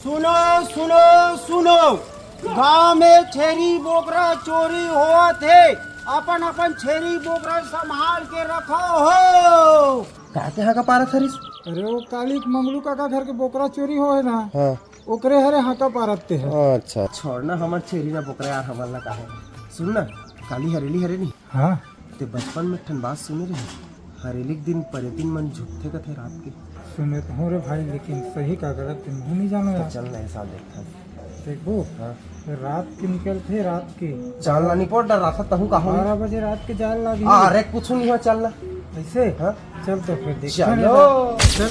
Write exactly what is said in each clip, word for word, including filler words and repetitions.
सुनो, सुनो, सुनो, गांव में छेरी बोकरा चोरी होवत हे, अपन अपन छेरी बोकरा संभाल के रखो हो। का के हांका पारत हरिस? अरे, वो काली मंगलू काका घर के बोकरा चोरी होए ना, हाँ। ओकरे हरे हांका पारत ते है। अच्छा। छोड़ ना हमर छेरी ना बोकरा यार, हमन ला काहे। सुन ना, काली हरेली हरे नी? हाँ। ते बचपन में ठन बात सुने रहे, हरेली के दिन परेतिन मन झुकथे कथे रात के। सुने तो हूँ रे भाई, लेकिन सही का गलत ते महूँ नहीं जानो तो यार। चल ना, ऐसा देखथन। देखबो? हाँ। रात के निकलथे, रात के। चल ना, निपोट डर रहा था, तहूँ का होई? बारह बजे रात के जाल लागी। अरे, कुछ नहीं हो, चल ना। ऐसे? हाँ। चल तो फिर देखथन चलो। यार। चल।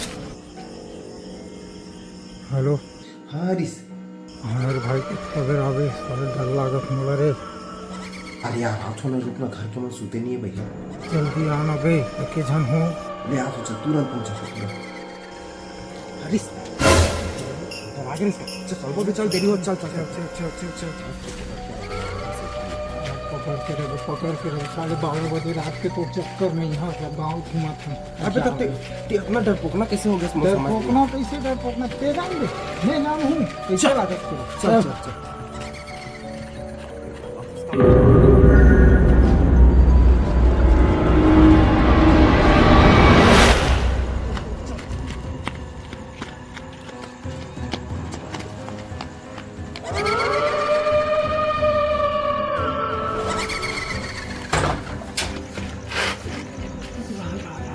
हेलो। हाँ, हरीश। हाँ रे भाई, कितना बेर आवे, साले डर लागत मोला रे। अरे यार, आ थो ना, रुक ना, घर के मन सुते नहीं है भैया। जल्दी आ ना बे, एके झन हो। ले आ थो, चल, तुरंत पहुंचा थो, तुरंत। हरीश, डरा के नहीं, चल, चल, चल, चल, देरी हो, चल, चल, चल। चल, चल, चल, चल, चल। पकड़ के रहो, पकड़ के रहो, साले बारह बजे रात के तो चक्कर में यहाँ गाँव घुमात हन। अबे, तब ते, ते अपना डरपोकना कैसे हो गया, समझ में नहीं। डरपोकना कैसे, डरपोकना? ते जान दे, मैं नाम हूँ, कैसे चल। लागत तेरा? चल, चल, चल।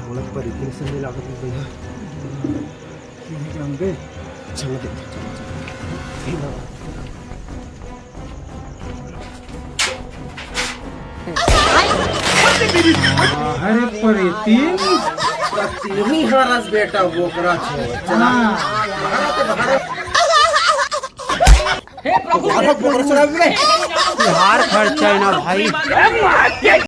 मोला परेतिन से नहीं लागत है भैया। नहीं जानबे। चलो देख, चलो, चलो। अरे परेतिन। तेरी हरस बेटा बोकरा छोड़। चला। हाँ। हे प्रभु, बोकरा छोड़ा भी नहीं। तिहार खर्चा है ना भाई।